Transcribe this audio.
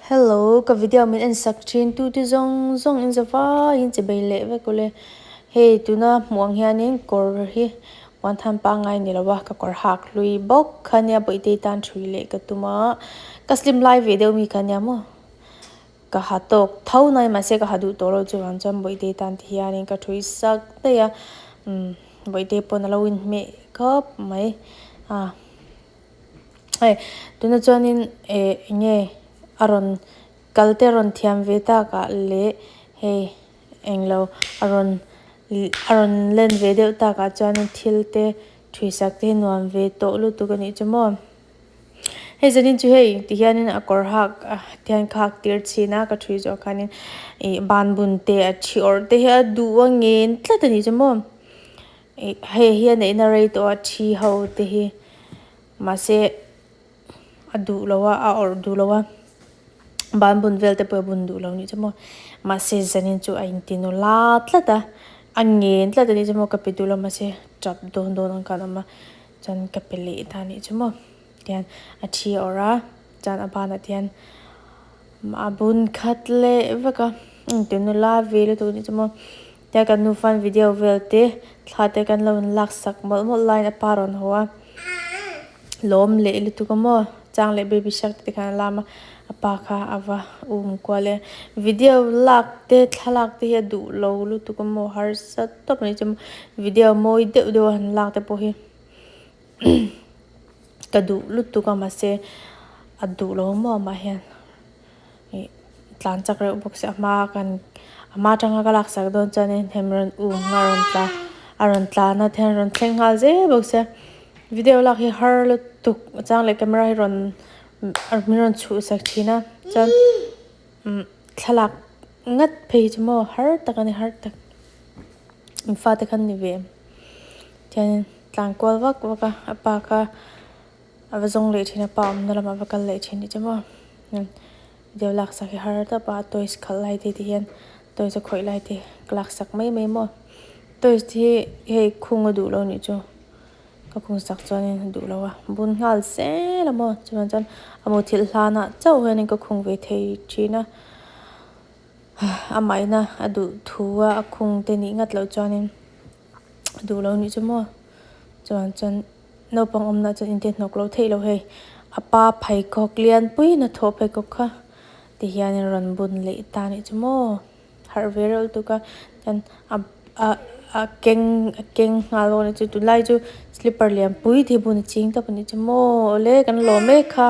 Hello ka video min en sak thin tu te zawng zawng in za vaiin che bei leh vek ule hei tuna hmuh ang hianin kawr hi puanthan pangngai ni lo a ka kawr hak hlui bawk kha nia bawihte tan thui leh ka tum a ka slim lai ve deuh mi kha nia maw ka ha tawk tho nai mahse ka ha duh tawh lo chuvang chuan bawihte tan ti hianin ka thui sak daih a umm bawihte pawn a lo inhmeh khawp mai a. Hei tunah chuanin eh eng nge a rawn kal te rawn thiam ve tak ah leh hei englo a rawn a rawn len ve deuh tak ah chuanin thil te thuisak te hi nuam ve tawh lutuk a nih chu maw. Hei zanin chu hei ti hianin a kawr hak ti hian ka hak tir chhin a ka thui zawh khanin ih banbun te a thi awrh te hi a duh a ngen tlat a nih chu maw. Ih hei hi a neihna rei tawh a thi ho te hi mahse a duh lo a a awrh duh lo a banbun vel te pawh a bun duh lo nih chu maw mahse zanin chu a inti nula tlat a a ngen tlat a nih chu maw ka pe duh lo mahse tap dawn dawn ang khan a awm a chuan ka pe leh ta a nih chu maw tihian a thi a awrh a chuan a banah te hian a bun khat leh vek a inti nula ve lutuk a nih chu maw. Tia kan nufa'n video vel te thla te kan lo in lak sak mawlh mawlh laiin a pa rawn haw a lawm leh lutuk a maw chang leh baby shark te khan a lam a a pa kha a va um kual e video lak te thlalak te hi a duh lo lutuk a maw harsa tawp mai chu video mawi deuh deuh a han lak te pawh hi ka duh lutuk a mahse a duh lo maw amah hian. Ih tlan chak reuh bawk sia a hma kan a hma atanga ka laksak dawn chuanin hem rawn um a rawn tla a rawn tlan a then rawn thleng nghal zel bawk sia video lak hi har lutuk a chang leh camera hi rawn min rawn chhuh sak thin a chuan umm thlalak ngat phei hi chu maw har tak a ni har tak in fate khan ni ve chuanin tlan kual vak vak a a pa kha. A va zawng leh thin a pa awmna lamah a va kal leh thin tih chu maw video laksak hi har tawp a toys khalh lai te ti hian toys a khawih lai te ka laksak mai mai maw toys te hi hei khung a duh lo nih chu ka khung sak chuanin a duh lo a bun nghal zel a maw chuvang chuan a muthilh hlanah chauh hianin ka khung ve thei thin a amah ina a duh thu a a khung te nih ngat loh chuanin a duh lo nih chu maw chuvang chuan. Naupang awmna chuan inte hnawk lo theih lo hei a pa pheikhawk lianpui in a thawh pheikhawk kha ti hian in rawn bun leh ta anih chu maw harh ve reuh lutuk a chuan a a a keng a keng nghal bawk a ni chu tunlai chu slipper lianpui te hi bun a ching tawp anih chu maw awle kan lawm mek kha.